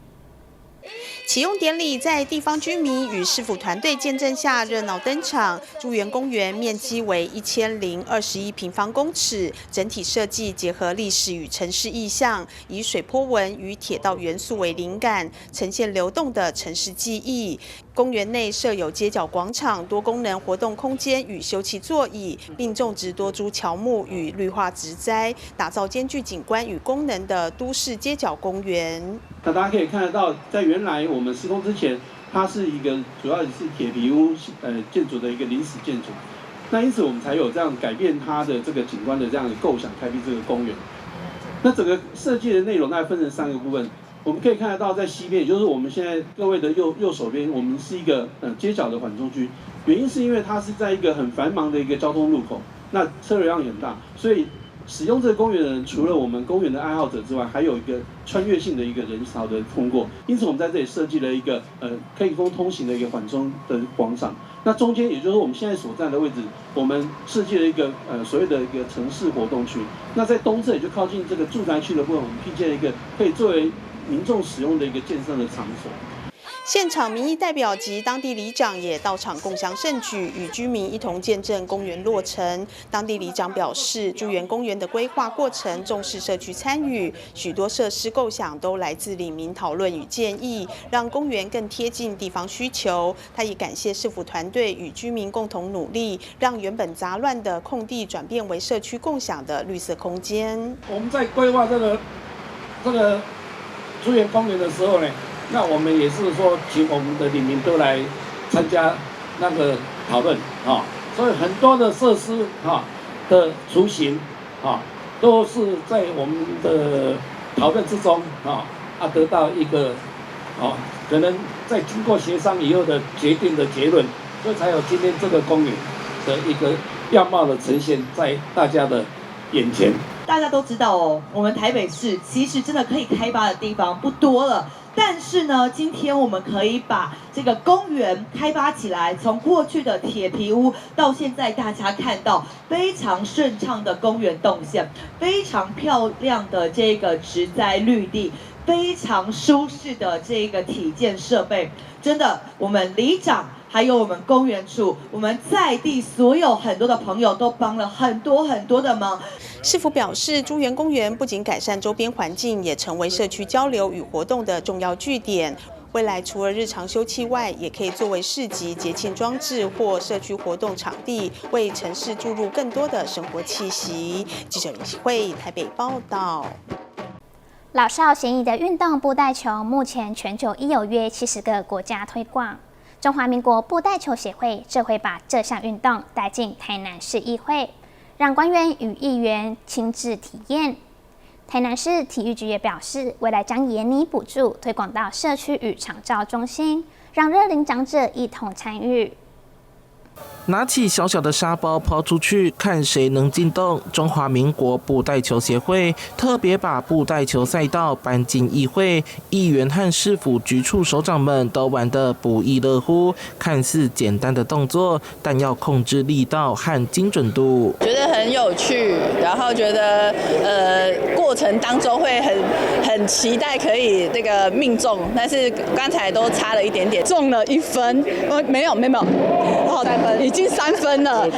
啟用典禮在地方居民與市府團隊見證下熱鬧登場。竹園公園面積為1021平方公尺，整體設計結合歷史與城市意象，以水波紋與鐵道元素為靈感，呈現流動的城市記憶。公園內設有街角廣場、多功能活動空間與休憩座椅，並種植多株喬木與綠化植栽，打造兼具景觀與功能的都市街角公園。那大家可以看得到，在原來我們施工之前，它是一個主要是鐵皮屋建築的一個臨時建築。那因此我們才有這樣改變它的這個景觀的這樣的構想，開闢這個公園。那整個設計的內容大概分成三個部分。我們可以看得到，在西邊，也就是我們現在各位的右手邊，我們是一個街角的緩衝區。原因是因為它是在一個很繁忙的一個交通路口，那車流量也很大，所以使用這個公園的人，除了我們公園的愛好者之外，還有一個穿越性的一個人潮的通過。因此，我們在這裡設計了一個可以供通行的一個緩衝的廣場。那中間，也就是我們現在所站的位置，我們設計了一個所謂的一個城市活動區。那在東側，也就靠近這個住宅區的部分，我們闢建了一個可以作為民眾使用的一個健身的場所。现场民意代表及当地里长也到场共襄盛举，与居民一同见证公园落成。当地里长表示，竹园公园的规划过程重视社区参与，许多设施构想都来自里民讨论与建议，让公园更贴近地方需求。他也感谢市府团队与居民共同努力，让原本杂乱的空地转变为社区共享的绿色空间。我们在规划这个竹园公园的时候呢，那我们也是说，请我们的里民都来参加那个讨论啊，所以很多的设施哈的雏形啊，都是在我们的讨论之中啊得到一个哦，可能在经过协商以后的决定的结论，所以才有今天这个公园的一个样貌的呈现在大家的眼前。大家都知道哦，我们台北市其实真的可以开发的地方不多了。但是呢，今天我们可以把这个公园开发起来，从过去的铁皮屋到现在大家看到非常顺畅的公园动线，非常漂亮的这个植栽绿地，非常舒适的这个体健设备，真的，我们里长还有我们公园处，我们在地所有很多的朋友都帮了很多很多的忙。市府表示，竹园公园不仅改善周边环境，也成为社区交流与活动的重要据点。未来除了日常休憩外，也可以作为市集、节庆装置或社区活动场地，为城市注入更多的生活气息。记者林启慧台北报道。老少咸宜的运动布袋球，目前全球已有约70个国家推广。中华民国布袋球协会这回把这项运动带进台南市议会，让官员与议员亲自体验。台南市体育局也表示，未来将研拟补助推广到社区与长照中心，让乐龄长者一同参与。拿起小小的沙包抛出去，看谁能进洞。中华民国布袋球协会特别把布袋球赛道搬进议会，议员和市府局处首长们都玩得不亦乐乎。看似简单的动作，但要控制力道和精准度。觉得很有趣，然后觉得过程当中会很期待可以那个命中，但是刚才都差了一点点，中了1分，没有没有，好，已经3分了，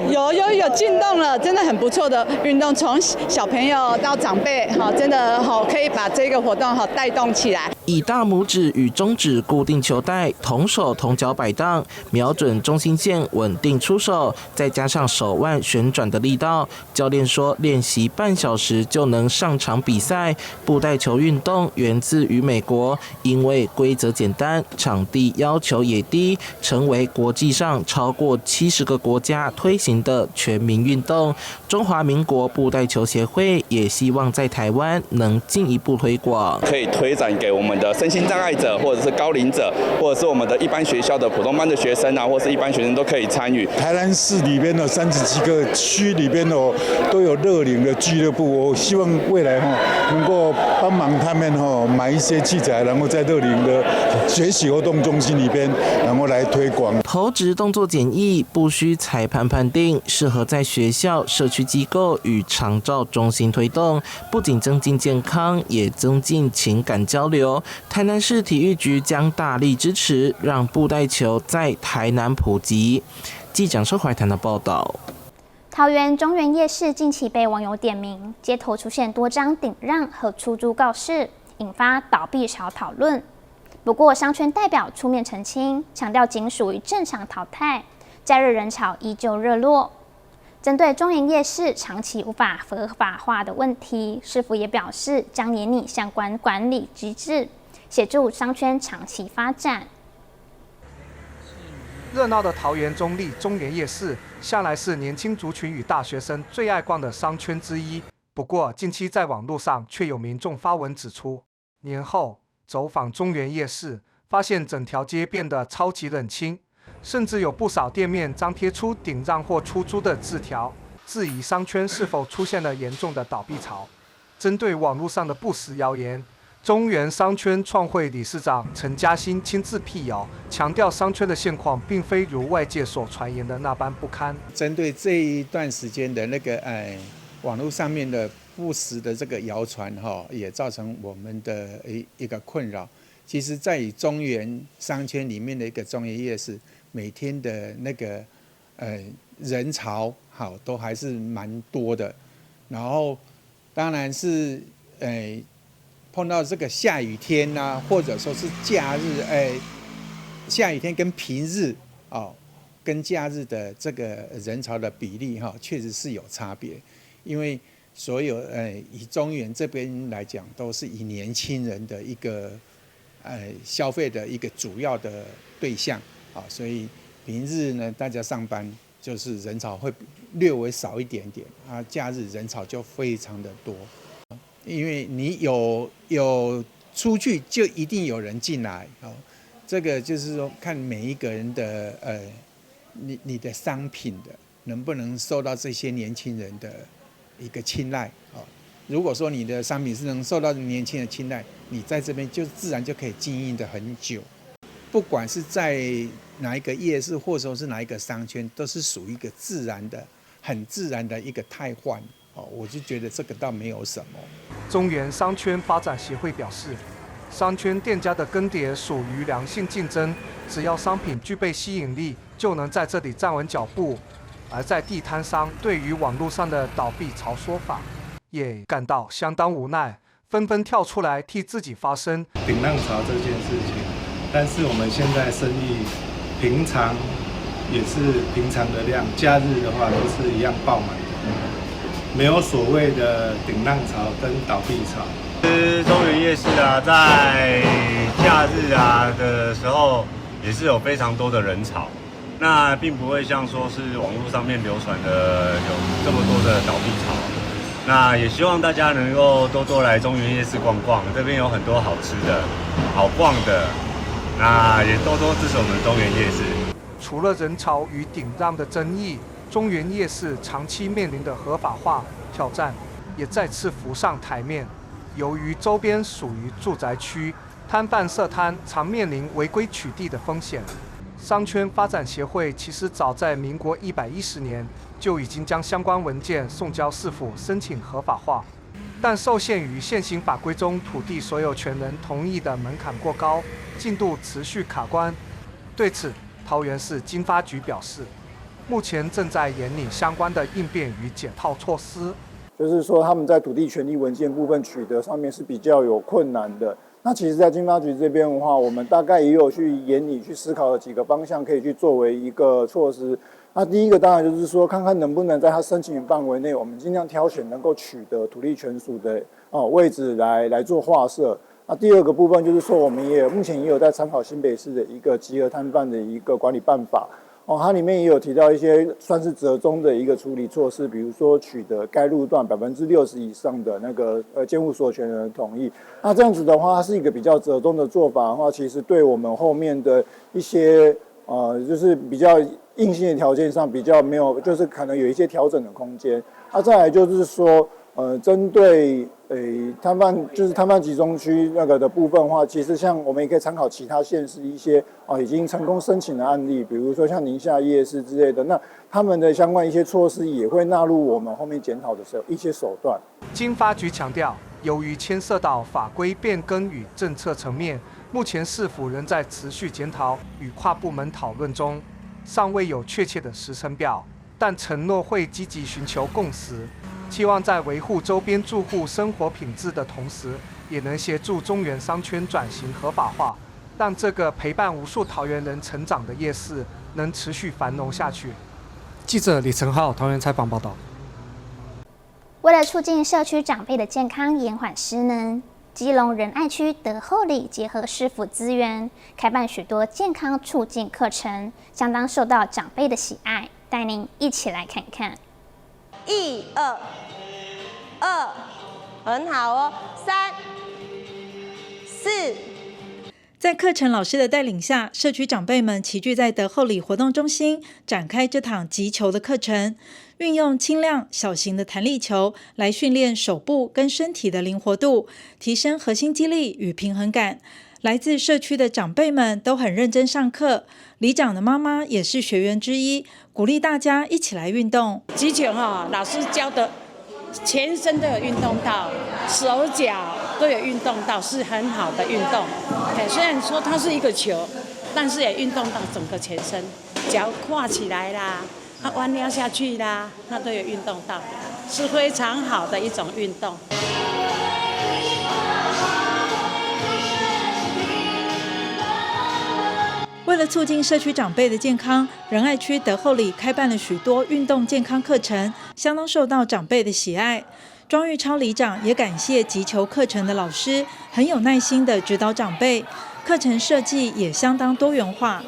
有有有进洞了，真的很不错的运动，从小朋友到长辈，哈，真的好可以把这个活动好带动起来。以大拇指与中指固定球袋，同手同脚摆荡，瞄准中心线，稳定出手，再加上手腕旋转的力道。教练说，练习半小时就能上场比赛。布袋球运动源自于美国，因为规则简单，场地要求也低，成为国际上超过70个国家推行的全民运动。中华民国布袋球协会也希望在台湾能进一步推广，可以推展给我们的身心障碍者，或者是高龄者，或者是我们的一般学校的普通班的学生啊，或是一般学生都可以参与。台南市里边的30几个区里边哦，都有乐龄的俱乐部。我希望未来哈能够帮忙他们哈买一些器材，然后在乐龄的学习活动中心里边，然后来推广。投掷动作简易，不需裁判判定，适合在学校、社区机构与长照中心推动，不仅增进健康，也增进情感交流。台南市体育局将大力支持，让布袋球在台南普及。记者车怀谈的报道。桃园中原夜市近期被网友点名，街头出现多张顶让和出租告示，引发倒闭潮讨论。不过，商圈代表出面澄清，强调仅属于正常淘汰，假日人潮依旧热络。针对中原夜市长期无法合法化的问题，市府也表示将研拟相关管理机制，协助商圈长期发展。热闹的桃园中坜中原夜市，向来是年轻族群与大学生最爱逛的商圈之一。不过，近期在网络上却有民众发文指出，年后走访中原夜市，发现整条街变得超级冷清，甚至有不少店面张贴出顶让或出租的字条，质疑商圈是否出现了严重的倒闭潮。针对网络上的不实谣言，中原商圈创会理事长陈嘉欣亲自辟谣，强调商圈的现况并非如外界所传言的那般不堪。针对这一段时间的那个网络上面的不实的这个谣传哈，也造成我们的一个困扰。其实，在中原商圈里面的一个中原夜市，每天的那个人潮好都还是蛮多的。然后，当然是碰到这个下雨天呐，或者说是假日，下雨天跟平日哦，跟假日的这个人潮的比例哈，确实是有差别。因为所有以中原这边来讲，都是以年轻人的一个消费的一个主要的对象啊，所以平日呢，大家上班就是人潮会略微少一点点啊，假日人潮就非常的多。因为你有出去，就一定有人进来哦。这个就是说，看每一个人的你的商品的能不能受到这些年轻人的一个青睐哦。如果说你的商品是能受到年轻人青睐，你在这边就自然就可以经营的很久。不管是在哪一个夜市，或者说是哪一个商圈，都是属于一个自然的、很自然的一个汰换。哦，我就觉得这个倒没有什么。中原商圈发展协会表示，商圈店家的更迭属于良性竞争，只要商品具备吸引力，就能在这里站稳脚步。而在地摊商对于网络上的倒闭潮说法，也感到相当无奈，纷纷跳出来替自己发声。顶浪潮这件事情，但是我们现在生意平常也是平常的量，假日的话都是一样爆满的。没有所谓的顶浪潮跟倒闭潮。其实中原夜市啊，在假日啊的时候，也是有非常多的人潮，那并不会像说是网络上面流传的有这么多的倒闭潮。那也希望大家能够多多来中原夜市逛逛，这边有很多好吃的、好逛的，那也多多支持我们中原夜市。除了人潮与顶让的争议，中原夜市长期面临的合法化挑战也再次浮上台面。由于周边属于住宅区，摊贩设摊常面临违规取缔的风险。商圈发展协会其实早在民国110年就已经将相关文件送交市府申请合法化，但受限于现行法规中土地所有权人同意的门槛过高，进度持续卡关。对此，桃园市经发局表示，目前正在研拟相关的应变与解套措施。就是说，他们在土地权利文件部分取得上面是比较有困难的。那其实，在经发局这边的话，我们大概也有去研拟、去思考了几个方向，可以去作为一个措施。那第一个当然就是说，看看能不能在他申请范围内，我们尽量挑选能够取得土地权属的位置来做划设。那第二个部分就是说，我们也目前也有在参考新北市的一个集合摊贩的一个管理办法。哦，它里面也有提到一些算是折中的一个处理措施，比如说取得该路段60%以上的那个建物所有权人的同意。那这样子的话，它是一个比较折中的做法的话，其实对我们后面的一些就是比较硬性的条件上比较没有，就是可能有一些调整的空间。那再来就是说，针对摊贩就是摊贩集中区那个的部分的话，其实像我们也可以参考其他县市一些已经成功申请的案例，比如说像宁夏夜市之类的，那他们的相关一些措施也会纳入我们后面检讨的时候一些手段。经发局强调，由于牵涉到法规变更与政策层面，目前市府仍在持续检讨与跨部门讨论中，尚未有确切的时程表，但承诺会积极寻求共识。期望在维护周边住户生活品质的同时，也能协助中原商圈转型合法化，让这个陪伴无数桃园人成长的夜市能持续繁荣下去。记者李成浩桃园采访报道。为了促进社区长辈的健康，延缓失能，基隆仁爱区德厚里结合市府资源，开办许多健康促进课程，相当受到长辈的喜爱。带您一起来看看。一二二，很好哦。三四。在课程老师的带领下，社区长辈们齐聚在德厚里活动中心，展开这堂击球的课程。运用轻量小型的弹力球来训练手部跟身体的灵活度，提升核心肌力与平衡感。来自社区的长辈们都很认真上课，里长的妈妈也是学员之一，鼓励大家一起来运动。击球哈，老师教的全身都有运动到，手脚都有運動到，是很好的運動。雖然說它是一個球，但是也運動到整個全身，腳跨起來啦，啊彎腰下去啦，那都有運動到，是非常好的一種運動。為了促進社區長輩的健康，仁愛區德厚里開辦了許多運動健康課程，相當受到長輩的喜愛。莊玉超里長也感謝擊球課程的老師，很有耐心的指導長輩，課程設計也相當多元化。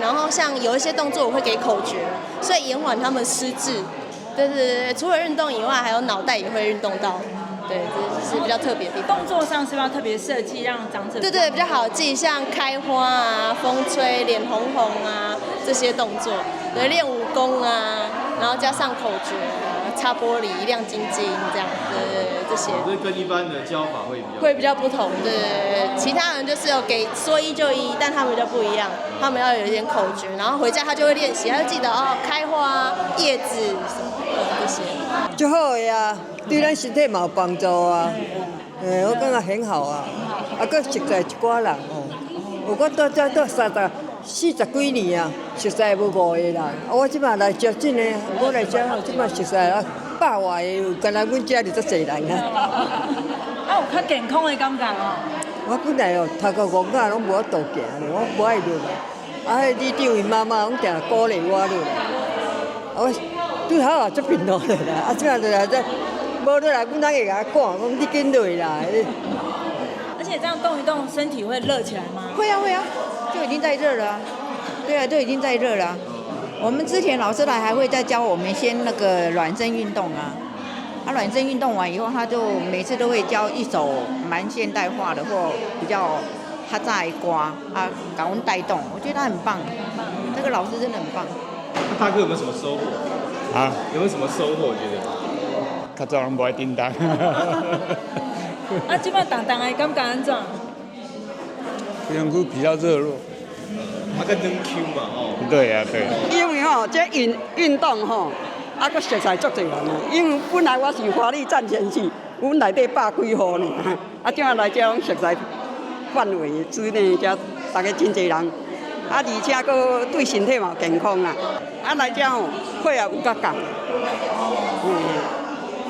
然後像有一些動作我會給口訣，所以延緩他們失智。對對對，除了運動以外，還有腦袋也會運動到。對，這是比較特別的地方。動作上是不是要特別設計，讓長者？對對，比較好記，像開花啊、風吹、臉紅紅啊這些動作。對，練武功啊，然後加上口訣，擦玻璃、亮晶晶這樣，對對對，這些。這跟一般的教法會比較不同，對對對。其他人就是有給說一就一，但他們就不一樣，他們要有一點口訣，然後回家他就會練習，他就記得哦，開花、葉子什麼這些。就好呀。對咱身體嘛有幫助啊，我感覺很好啊，啊，閣熟似一寡人哦，有我蹛遮蹛30、40幾年啊，熟似無5個啦。啊，我這擺來遮真的，我來遮這擺熟似啊100外個，敢若阮遮就足濟人啊。啊，有較健康的感覺哦。我本來哦，頭殼戇仔攏無法度行咧，我無愛落來。啊，彼里長𪜶媽媽攏定鼓勵我落來。啊，我拄好也足貧落來啦，啊，這擺落來這。無落來，阮翁會共我趕，講你緊落來。而且這樣動一動，身體會熱起來嗎？會啊會啊，就已經在熱了啊。對啊，就已經在熱了啊。我們之前老師來還會再教我們先那個暖身運動啊。啊，暖身運動完以後，他就每次都會教一首蠻現代化的或比較較早的歌啊，共阮帶動。我覺得他很棒，這個老師真的很棒。那大哥有沒有什麼收穫？啊？有沒有什麼收穫？覺得？較早攏無愛振動。啊，這擺動動的感覺按怎？皮膚比較熱絡。它較軟 Q 嘛，哦。對啊，對。因為吼，這運動吼，啊，閣熟似足濟人啊。因為本來我是華麗站前去，阮內底100幾戶呢，啊，這來這攏熟似範圍之內，遮大家真濟人，啊，而且閣對身體嘛健康啦。啊，來遮吼，血壓有較降。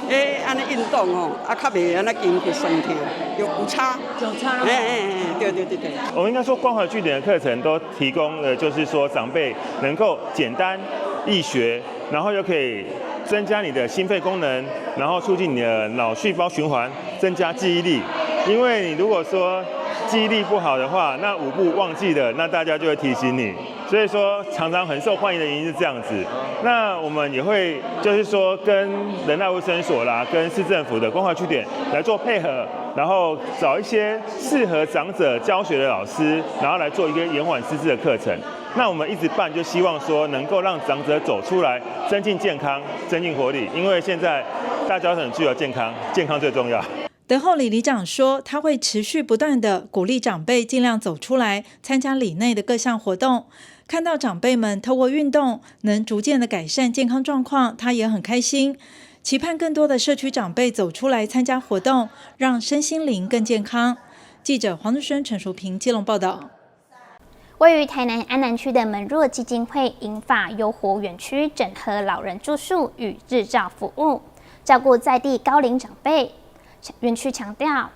欸，按呢運動吼，啊，較袂按呢筋骨痠痛，有差，有差。欸，對對對對。我們應該說關懷據點的課程都提供了，就是說長輩能夠簡單易學，然後又可以增加你的心肺功能，然後促進你的腦細胞循環，增加記憶力。因為你如果說記憶力不好的話，那舞步忘記了，那大家就會提醒你。所以說常常很受歡迎的原因是這樣子。那我們也會就是說跟仁愛衛生所啦，跟市政府的關懷據點來做配合，然後找一些適合長者教學的老師，然後來做一個延緩失智的課程。那我們一直辦，就希望說能夠讓長者走出來，增進健康，增進活力。因為現在大家很具有健康，健康最重要。德厚里里長說，他會持續不斷地鼓勵長輩盡量走出來，參加里內的各項活動。看到長輩們透過運動能逐漸的改善健康狀況，他也很開心。期盼更多的社區長輩走出來參加活動，讓身心靈更健康。記者黃志軒、陳淑平基隆報道。位於台南安南區的門諾基金會銀髮優活園區，整合老人住宿與日照服務，照顧在地高齡長輩。園區強調，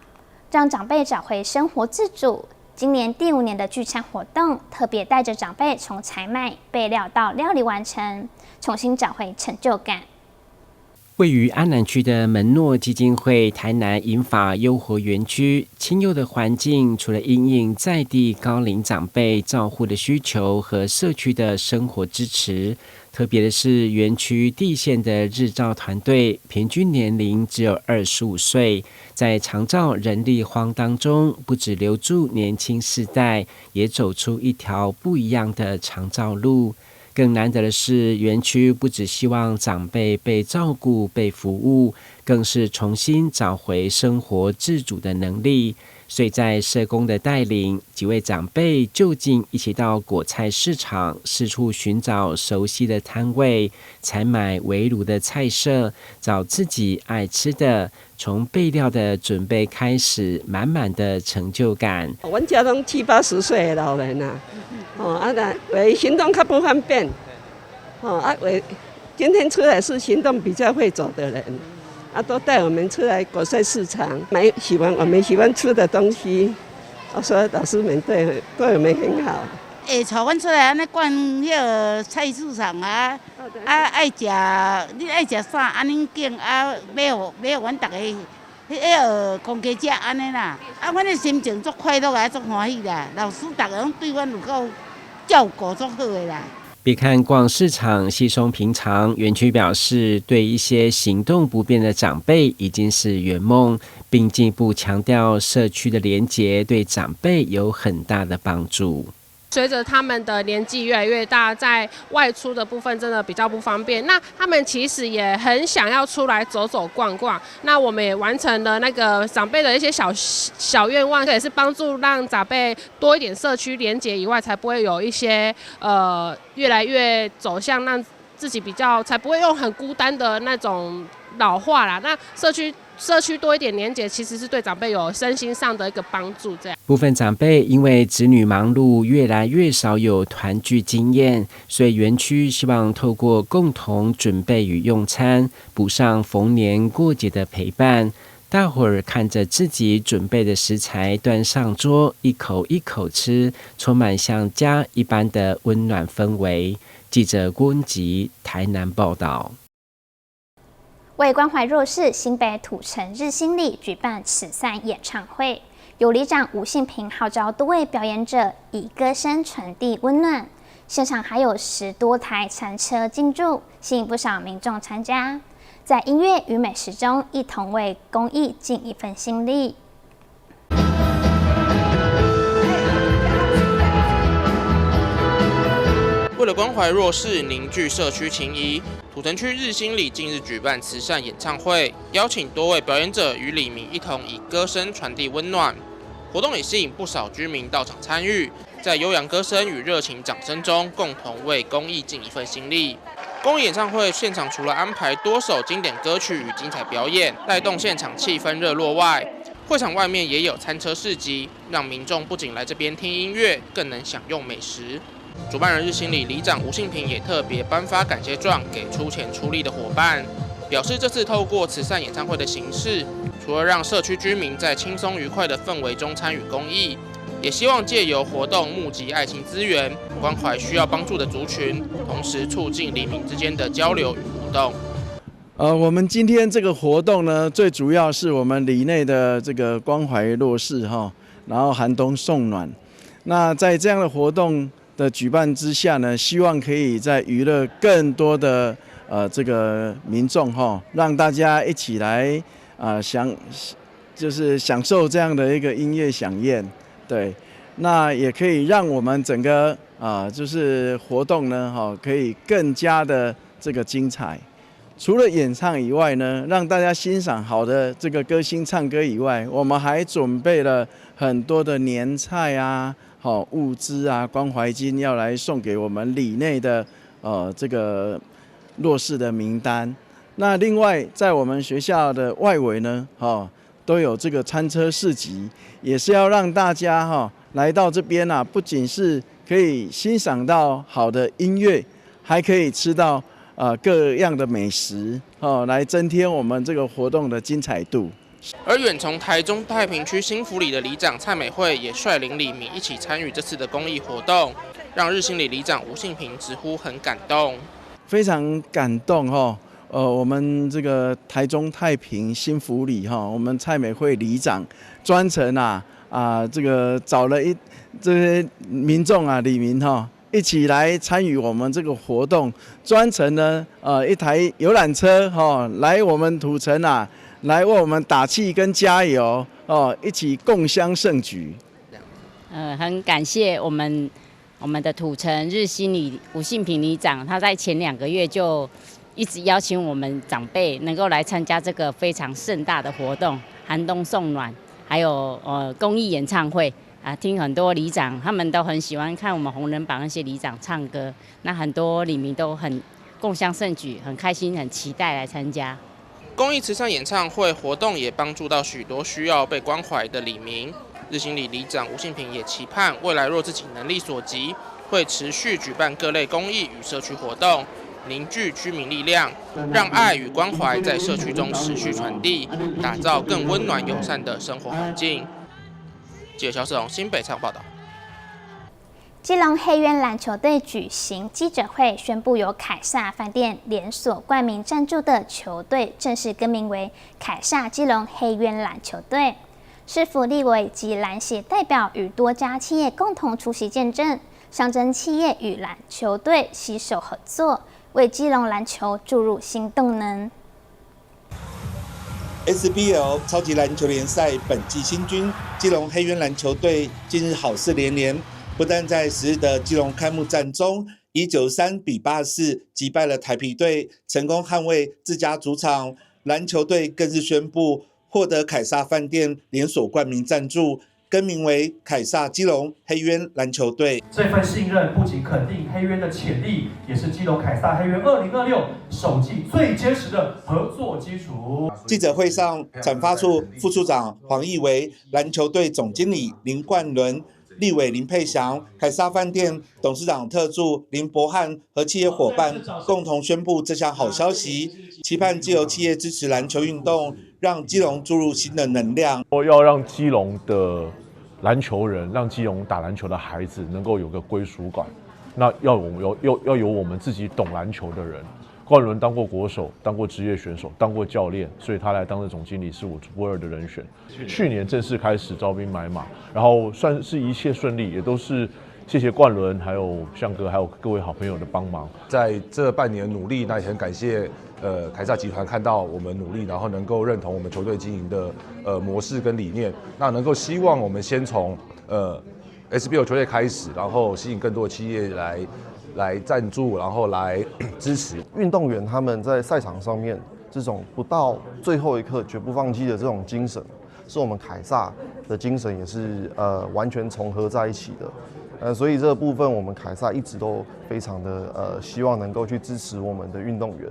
讓長輩找回生活自主。今年第5年的聚餐活動，特別帶着長輩從採買、備料到料理完成，重新找回成就感。位於安南區的門諾基金會台南銀髮優活園區，清幽的環境，除了因應在地高齡長輩照護的需求和社區的生活支持，特別的是園區地線的日照團隊，平均年齡只有25歲，在長照人力荒當中，不只留住年輕世代，也走出一條不一樣的長照路。更難得的是，園區不只希望長輩被照顧、被服務，更是重新找回生活自主的能力。所以在社工的带领，几位长辈就近一起到果菜市场，四处寻找熟悉的摊位，采买围炉的菜色，找自己爱吃的。从备料的准备开始，满满的成就感。阮遮拢七八十岁的老人啊，哦啊，但为行动较不方便，哦啊为今天出来是行动比较会走的人，啊都带我们出来果菜市场买喜欢我们喜欢吃的东西。我说老师们对我们很好。会𤆬阮出来按呢逛彼个菜市场啊，啊爱食，你爱食啥按呢拣啊买予买予阮逐家，彼个公家食按呢啦。啊，阮的心情足快乐啊，足欢喜啦。老师逐个拢对阮有够照顾足好的啦。别看逛市场稀松平常，园区表示，对一些行动不便的长辈已经是圆梦，并进一步强调社区的连结对长辈有很大的帮助。随着他们的年纪越来越大，在外出的部分真的比较不方便。那他们其实也很想要出来走走逛逛。那我们也完成了那个长辈的一些小小愿望，这也是帮助让长辈多一点社区连结以外，才不会有一些越来越走向让自己比较，才不会用很孤单的那种老化啦。那社区多一点连结，其实是对长辈有身心上的一个帮助。这样，部分长辈因为子女忙碌，越来越少有团聚经验，所以园区希望透过共同准备与用餐，补上逢年过节的陪伴。大伙儿看着自己准备的食材端上桌，一口一口吃，充满像家一般的温暖氛围。记者郭文吉台南报道。为关怀弱势，新北土城日新里举办慈善演唱会，由里长吴信平号召多位表演者以歌声传递温暖。现场还有10多台餐车进驻，吸引不少民众参加，在音乐与美食中一同为公益尽一份心力。为了关怀弱势，凝聚社区情谊，土城区日新里近日举办慈善演唱会，邀请多位表演者与里民一同以歌声传递温暖。活动也吸引不少居民到场参与，在悠扬歌声与热情掌声中，共同为公益尽一份心力。公益演唱会现场除了安排多首经典歌曲与精彩表演，带动现场气氛热络外，会场外面也有餐车市集，让民众不仅来这边听音乐，更能享用美食。主办人日新里里长吴信平也特别颁发感谢状给出钱出力的伙伴，表示这次透过慈善演唱会的形式，除了让社区居民在轻松愉快的氛围中参与公益，也希望借由活动募集爱心资源，关怀需要帮助的族群，同时促进里民之间的交流与互动。我们今天这个活动呢，最主要是我们里内的这个关怀弱势哈，然后寒冬送暖。那在这样的活动的举办之下呢，希望可以在娱乐更多的这个民众哈，让大家一起来就是享受这样的一个音乐飨宴，对，那也可以让我们整个就是活动呢哈，可以更加的这个精彩。除了演唱以外呢，让大家欣赏好的这个歌星唱歌以外，我们还准备了很多的年菜啊。好物资啊，关怀金要来送给我们里内的这个弱势的名单。那另外在我们学校的外围呢，都有这个餐车市集，也是要让大家来到这边啊，不仅是可以欣赏到好的音乐，还可以吃到各样的美食哦，来增添我们这个活动的精彩度。而远从台中太平区新福里的里长蔡美惠也率领里民一起参与这次的公益活动，让日新里里长吴信平直呼很感动，非常感动哈。我们这个台中太平新福里哈，我们蔡美惠里长专程这个找了这些民众啊里民哈，一起来参与我们这个活动，专程呢一台游览车哈来我们土城啊。来为我们打气跟加油哦，一起共襄盛举。很感谢我们的土城日新里吴信平里长，他在前2个月就一直邀请我们长辈能够来参加这个非常盛大的活动——寒冬送暖，還有公益演唱會啊，聽很多里長，他們都很喜歡看我們紅人榜那些里長唱歌，那很多里民都很共襄盛舉，很開心，很期待來參加。公益慈善演唱會活動也幫助到許多需要被關懷的里民。日新里里長吳信平也期盼未來若自己能力所及，會持續舉辦各類公益與社區活動，凝聚居民力量，讓愛與關懷在社區中持續傳遞，打造更溫暖友善的生活環境。記者蕭世龍新北採訪報道。基隆黑鳶籃球隊舉行記者會，宣布由凱撒飯店連鎖冠名贊助的球隊正式更名為凱撒基隆黑鳶籃球隊。市府立委及籃協代表與多家企業共同出席見證，象徵企業與籃球隊攜手合作，為基隆籃球注入新動能。 SBL 超級籃球聯賽本季新軍基隆黑鳶籃球隊近日好事連連，不但在10日的基隆開幕戰中以93比84擊敗了台啤隊，成功捍衛自家主場。籃球隊更是宣布獲得凱撒飯店連鎖冠名贊助，更名為凱撒基隆黑鳶籃球隊。這份信任不僅肯定黑鳶的潛力，也是基隆凱撒黑鳶2026首季最堅實的合作基礎。記者會上，產發處副處長黃義維、籃球隊總經理林冠倫、立委林佩祥、凱撒飯店董事長特助林柏翰和企業夥伴共同宣布這項好消息，期盼藉由企業支持籃球運動，讓基隆注入新的能量。我要讓基隆的籃球人，讓基隆打籃球的孩子能夠有個歸屬感，那要有要要有我們自己懂籃球的人。冠倫當過國手，當過職業選手，當過教練，所以他來當這總經理是我不二的人選。去年正式開始招兵買馬，然後算是一切順利，也都是謝謝冠倫，還有向哥，還有各位好朋友的幫忙。在這半年努力，那也很感謝凱撒集團看到我們努力，然後能夠認同我們球隊經營的模式跟理念，那能夠希望我們先從SBL 球隊開始，然後吸引更多的企業來贊助，然後來支持運動員。他們在賽場上面這種不到最後一刻絕不放棄的這種精神，是我們凱撒的精神，也是完全重合在一起的。所以這個部分我們凱撒一直都非常的希望能夠去支持我們的運動員。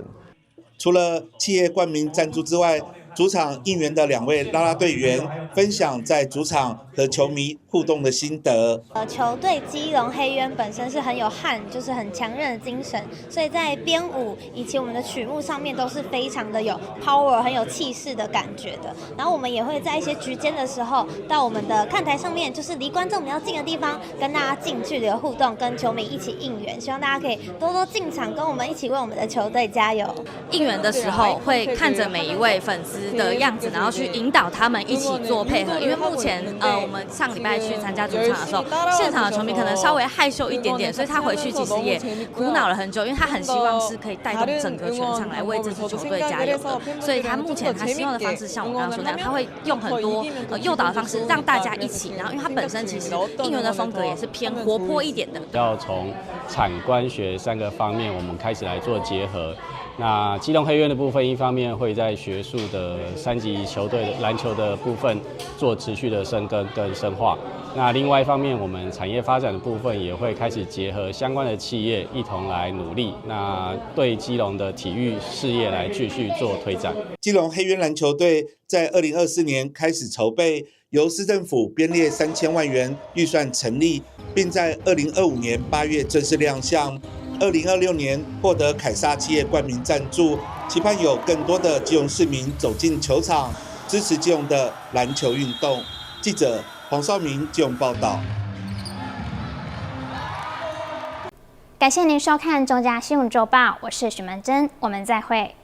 除了企業冠名贊助之外，主場應援的兩位啦啦隊員分享在主場和球迷互動的心得。球隊基隆黑鳶本身是很有悍，就是很強韌的精神，所以在編舞以及我們的曲目上面都是非常的有 power，很有氣勢的感覺的。然後我們也會在一些局間的時候，到我們的看台上面，就是離觀眾比較近的地方，跟大家近距離的互動，跟球迷一起應援。希望大家可以多多進場，跟我們一起為我們的球隊加油。應援的時候會看着每一位粉絲的樣子，然後去引導他們一起做配合。因為目前，我們上禮拜去參加主場的時候，現場的球迷可能稍微害羞一點點，所以他回去其實也苦惱了很久，因為他很希望是可以帶動整個全場來為這支球隊加油的。所以他目前他希望的方式，像我剛剛說那樣，他會用很多誘導的方式讓大家一起。然後，因為他本身其實應援的風格也是偏活潑一點的。要從產官學三個方面，我們開始來做結合。那基隆黑鳶的部分，一方面會在學術的三級球隊的籃球的部分做持續的深耕跟深化。那另外一方面，我們產業發展的部分也會開始結合相關的企業一同來努力，那對基隆的體育事業來繼續做推展。基隆黑鳶籃球隊在2024年開始籌備，由市政府編列3000萬元預算成立，並在2025年8月正式亮相。2026年獲得凱撒企業冠名贊助，期盼有更多的基隆市民走進球場，支持基隆的籃球運動。記者黃少明基隆報道。感謝您收看《中嘉新聞週報》，我是許曼珍，我們再會。